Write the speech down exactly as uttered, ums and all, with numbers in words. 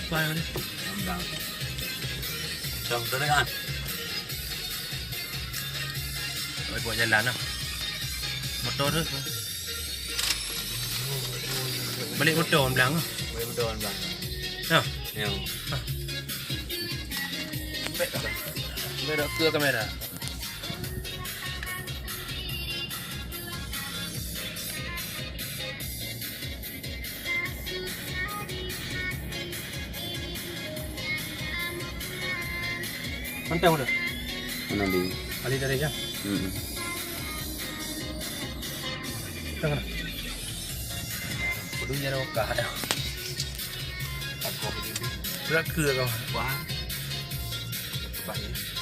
Bang ni. Bang. Bang, tu dah kan? Oi, buat jalan lah. Motor tu. Balik motor blang. Balik motor blang. Ha. Ya. Ha. Baik dah. Baik dah ke kamera. Mantap udah. Mana dia? Ali dari ya. Hmm. Tengah. Kudu nyari okah dah. Aku berat ke kau? Wah. Cepat ni.